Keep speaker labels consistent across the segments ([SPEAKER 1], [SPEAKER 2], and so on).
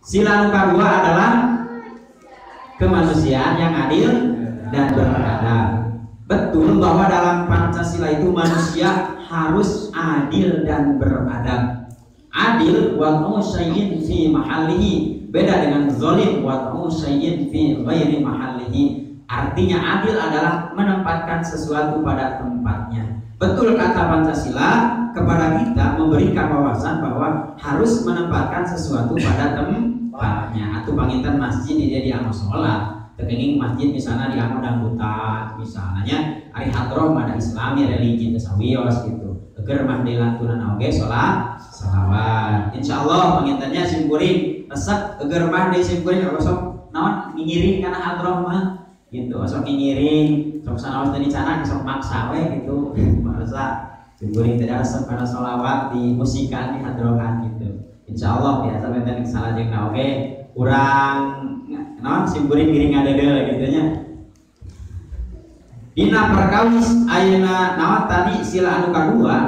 [SPEAKER 1] Sila nu kadua adalah kemanusiaan yang adil dan beradab. Betul bahwa dalam Pancasila itu manusia harus adil dan beradab. Adil wad'u syai'in fi mahallihi, beda dengan zalim wad'u syai'in fi ghairi mahallihi. Artinya adil adalah menempatkan sesuatu pada tempatnya. Betul kata Pancasila kepada kita memberikan wawasan bahwa harus menempatkan sesuatu pada tempatnya. Atau panginten masjid dia di anu sholat, teu kenging masjid misalnya di anu dangdutan misalnya, ari hadroh mah islami religi teu sawios gitu. Eger mah dilantunan oge sholat salawat. Insyaallah pangintennya simkuring resep eger mah deui simkuring sok naon ngiring kana hadroh mah gitu, sok ngiring sok sanaos tadi canak sok maksa we gitu. Maksa simkuring tidak resep kana sholawat di musikan di hadrohan gitu. Insyaallah biasa benten salajengna oge urang naon simkuring ngiring ngadeudeuh gitu nya. Dina perkawis ayeuna naon tadi sila anu kadua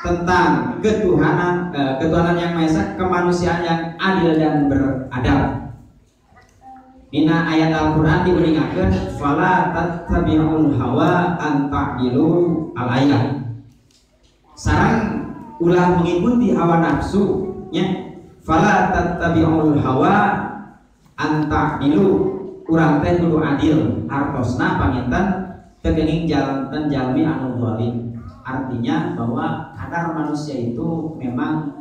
[SPEAKER 1] tentang ketuhanan, ketuhanan yang maha esa, kemanusiaan yang adil dan beradab. Dina ayat Al-Qur'an diuningakeun fala tattabi'ul hawa an ta'dilu al ayat. Sareng ulah mengikuti hawa nafsu nya. Fala tattabi'ul hawa an ta'dilu, urang teh kudu adil, artosna panginten teu kenging janten jalmi anu zalim. Artinya bahwa kadar manusia itu memang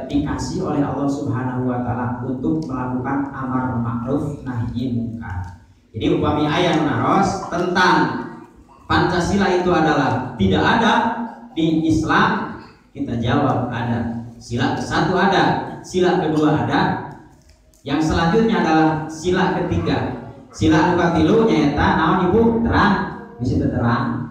[SPEAKER 1] dikasih oleh Allah Subhanahu wa taala untuk melakukan amar ma'ruf nahi mungkar. Jadi upami aya nu naros tentang Pancasila itu adalah tidak ada di Islam, kita jawab ada. Sila ke-1 ada, sila kedua ada. Yang selanjutnya adalah sila ketiga. Sila anu katilu nyaeta naon Ibu? Terang, di situ terang.